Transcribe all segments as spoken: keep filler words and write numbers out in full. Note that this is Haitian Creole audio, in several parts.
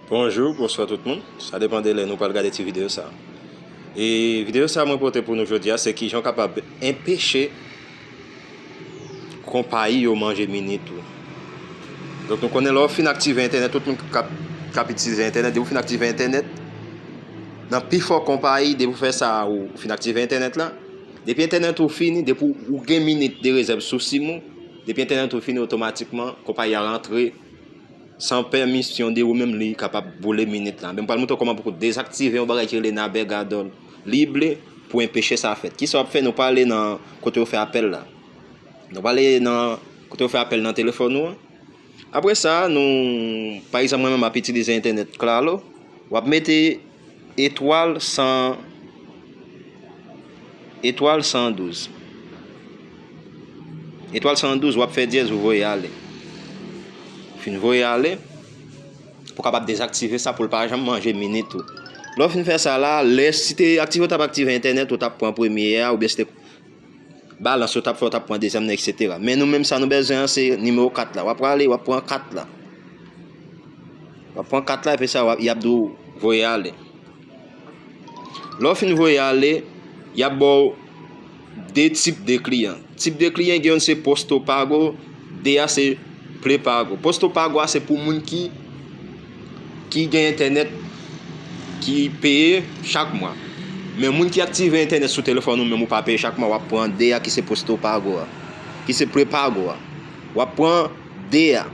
Bonjou, bonswa tout moun. Sa depann de lè nou pral gade ti videyo sa. E videyo sa mwen pote pou nou jodi a, se kijan w kapab enpeche konpayi yo manje minit ou. Donk, nou konnen lè w fin aktive entènèt, tout moun k ap, k ap itilize entènèt, depi w fin aktive entènèt, nan pifò konpayi, depi w fè sa, ou fin aktive entènèt la, depi entènèt ou fini, depi w gen minit de rezèv sou sim ou, depi entènèt ou fini, otomatikman, konpayi a rantre san pèmisyon de ou menm, li kapab boule minit la. Men m pral montre w kòman pou w dezaktive yon bagay ki rele Navigador Libre pou enpeche sa fèt. Kisa w ap fè? Nou prale nan kote yo fè apèl la. Nou prale nan kote yo fè apèl nan telefòn ou an. Apre sa, nou, pa egzanp, mwen menm m ap itilize entènèt Claro. W ap mete etwal san, etwal san douz. Etwal san douz, w ap fè dyèz, ou voye ale. Fin voye ale, pou w kapab dezaktive sa, pou l pa janm manje minit ou. Lè w fin fè sa la, lè si te aktive, w t ap aktive entènèt, ou t ap pran premye a, oubyen si te balans, ou t ap fè, ou t ap pran dezyèm nan, etsetera. Men nou menm, sa nou bezwen an, se nimewo kat la. W ap prale, w ap pran kat la. W ap pran kat la, epi sa, w ap, y ap di w voye ale. Lè w fin voye ale, y ap ba w de tip de kliyan. Tip de kliyan, gen youn se Posto Pago, de a se Prepago. Posto Pago a se pou moun ki, ki gen entènèt, ki peye chak mwa. Men moun ki aktive entènèt sou telefòn ou menm, ou pa peye chak mwa, w ap pran de a ki se Posto Pago a, ki se Prepago a. W ap pran de a.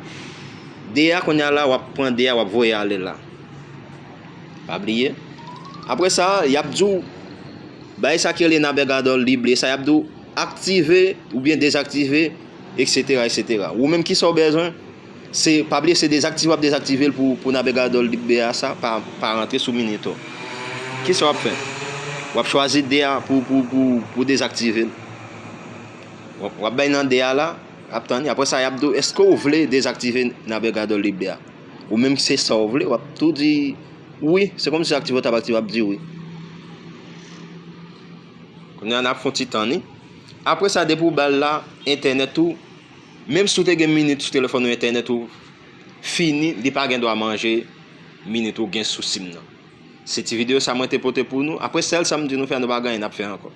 De a kounye a la, w ap pran de a, w ap voye ale la. Pa bliye. Apre sa, y ap di w, bay sa ki rele Navigador Libre, sa y ap di w aktive oubyen dezaktive, etsetera, etsetera. Ou menm, kisa w bezwen? Se, pa bliye, se dezaktive w ap dezaktive l pou, pou Navigador Libre a sa, pa, pa rantre sou minit ou. Kisa w ap fè? W ap chwazi de a pou, pou, pou, pou dezaktive l. W ap, w ap bay nan de a la, ap tann. Apre sa, y ap di w, èske w vle dezaktive Navigador Libre a? Ou menm se sa w vle, w ap tou di wi. Se kòmsi aktive w t ap aktive, w ap di wi. Kounye a, n ap fè yon ti tann, wi. Apre sa, depi w ba l la, entènèt ou, menm si w te gen minit sou telefòn ou, entènèt ou fini, li pa gen dwa manje minit ou gen sou sim nan. Se ti videyo sa mwen te pote pou nou. Apre, sèl sa m di nou fè, nou pa gen anyen n ap fè ankò.